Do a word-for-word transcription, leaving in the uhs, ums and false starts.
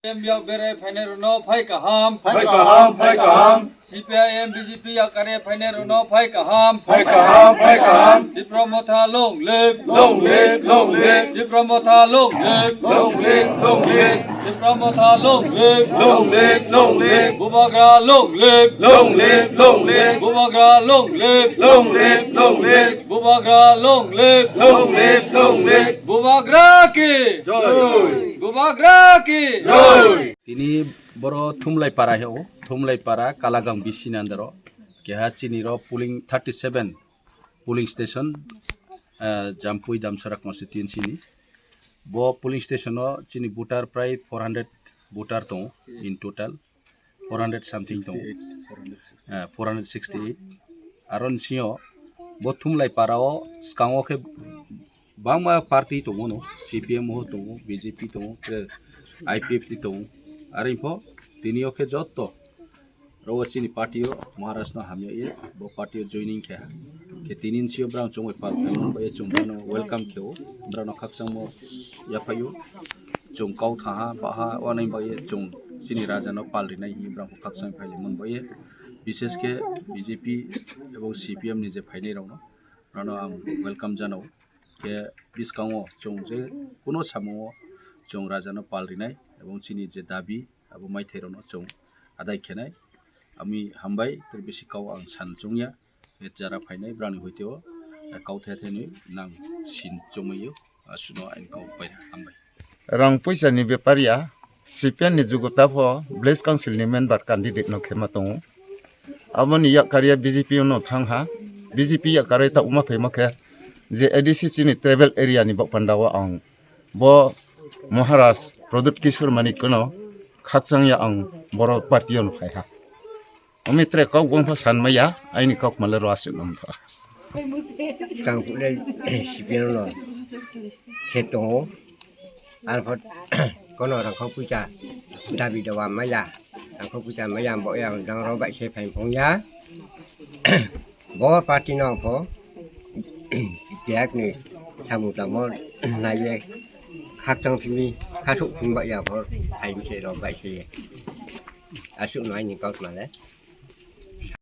M yak bere phainai rwno phai kaham. Phai kaham, phai kaham. C P I M B J P yak kare phainai rwno phai kaham. Phai kaham, phai kaham. Tipra Motha long live. Long live, long live. Tipra Motha long live. Long live, long live. Tipra Motha long live. Long live, long live. Bubagra long live. Long live, long live. Bubagra long live. Long live, long live. Bubagra long live. Long live, long live. Bubagra ki. Joy. Bubagra ki. Joy. Tini boro Thumlai para heo, Thumlai para Kalagang B C ni under o. Keha chini ro polling thirty seven polling station, ah, Jampui Damsara constituency ni. Bo polling station o chini voter prai four hundred voter tongo in total, four hundred something tongo. Ah, four hundred sixty eight. Aro ni sio bo Thumlai para o skango khe bangma party tongo no, C P M ho tongo, B J P tongo, tei I P F T tongo. Aro pho tini o khe jotto ro chini party o Maharaj no hamya ye, bo party o joining khe ha. Khe tini sio brang chongoi pal khe mano ba ye chong brang no welcome khe o, brang no khakchangmo yaphaio. Chong kau thaha baha wanai ba ye chong chini raja no pal rinai hi brang khakchang phai le mon ba ye. Bishes khe B J P ebong C P M ni je phainai rok no, brang no ang welcome janao. Khe bwskango chwng je kuno samungo chwng rajano pal rinai ebong chini je dabi abo maithairokno chwng adai khenai. Ami hambai tei bisi kau ang san chwngya. Khe jara phainai brani hoiteo kau thai thainwi nang sin chwngmaio. Asuno aini kau pai hambai. Rang puisa ni bepar ya, C P M ni jugo ta pho village council ni member candidate no khema tongo. Aboni yakarya B J P no thang ha, B J P yakarwi ta uma phaima khe je A D C chini tribal area ni bok panda o ang bo Maharaj Pradyut Kishore Manik no khakchang ya ang boro party o no phai ha. Omi tre kok bong pha san maya, aini kok male ro asuk nom tha. Tang pule C P M no khe tongo. Arpho kono rangkho puisa dabi dawa maya, rangkho puisa maya bo yang dang ro bai se phai phung ya. Bo party no pho yak ni samu tamo nai ye khakchang simi khasuk simi ba ya pho phai mi se ro bai se. Asuk no aini kok male.